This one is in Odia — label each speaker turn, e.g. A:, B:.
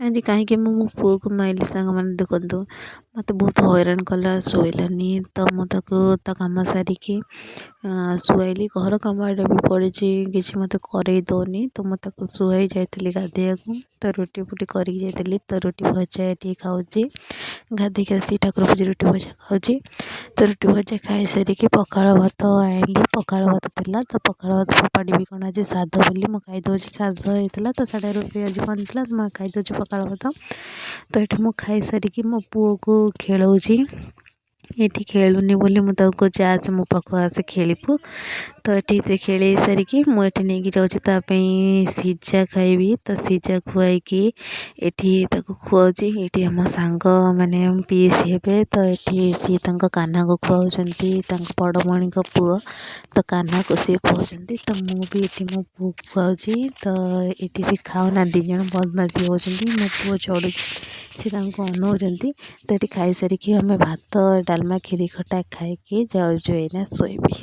A: ଆଜି କାହିଁକି ମୁଁ ମୋ ପୁଅକୁ ମାଇଲି ସାଙ୍ଗମାନେ ଦେଖନ୍ତୁ। ମୋତେ ବହୁତ ହଇରାଣ କଲା, ଶୋଇଲାନି। ତ ମୁଁ ତାକୁ ତା କାମ ସାରିକି ଶୁଆଇଲି। ଘର କାମ ଏଇଟା ବି ପଡ଼ିଛି, କିଛି ମୋତେ କରେଇ ଦେଉନି। ତ ମୁଁ ତାକୁ ଶୁଆଇ ଯାଇଥିଲି ଗାଧୋଇବାକୁ। ତ ରୁଟି ଫୁଟି କରିକି ଯାଇଥିଲି, ତ ରୁଟି ଭଜା ଏଠି ଖାଉଛି। ଗାଧୋଇକି ଆସି ଠାକୁର ପୂଜା, ରୁଟି ଭଜା ଖାଉଛି। ତ ରୁଟି ଭଜା ଖାଇସାରିକି ପଖାଳ ଭାତ ଆଣିଲି। ପଖାଳ ଭାତ ଥିଲା, ତ ପଖାଳ ଭାତ ଫୋପାଡ଼ିବି କ'ଣ, ଆଜି ସାଧ ବୋଲି ମୁଁ ଖାଇଦେଉଛି। ସାଧ ହେଇଥିଲା, ତ ସେଇଟା ରୋଷେଇ ଆଜି ବନିଥିଲା, ମୁଁ ଖାଇଦେଉଛି ପଖାଳ ଭାତ। ତ ଏଠି ମୁଁ ଖାଇସାରିକି ମୋ ପୁଅକୁ ଖେଳଉଛି। ଏଠି ଖେଳୁନି ବୋଲି ମୁଁ ତାକୁ କହୁଛି, ଆସେ ମୋ ପାଖକୁ ଆସେ, ଖେଳିବୁ। ତ ଏଠି ଖେଳେଇ ସାରିକି ମୁଁ ଏଠି ନେଇକି ଯାଉଛି ତା ପାଇଁ ସିଝା ଖାଇବି। ତ ସିଝା ଖୁଆଇକି ଏଠି ତାକୁ ଖୁଆଉଛି। ଏଠି ଆମ ସାଙ୍ଗ ମାନେ ପିଇସି ହେବେ, ତ ଏଠି ସିଏ ତାଙ୍କ କାହ୍ନାକୁ ଖୁଆଉଛନ୍ତି। ତାଙ୍କ ବଡ଼ ଭଉଣୀଙ୍କ ପୁଅ, ତ କାହ୍ନାକୁ ସିଏ ଖୁଆଉଛନ୍ତି। ତ ମୁଁ ବି ଏଠି ମୋ ପୁଅକୁ ଖୁଆଉଛି। ତ ଏଠି ସେ ଖାଉନାହାନ୍ତି, 2 ଜଣ ବଦମାସି ହେଉଛନ୍ତି। ମୋ ପୁଅ ଚଢ଼ୁଛି, ସେ ତାଙ୍କୁ ଅନଉଛନ୍ତି। ତ ଏଠି ଖାଇସାରିକି ଆମେ ଭାତ, ଡାଲମା, କ୍ଷୀରି, ଖଟା ଖାଇକି ଯାଉଛୁ, ଏଇନା ଶୋଇବି।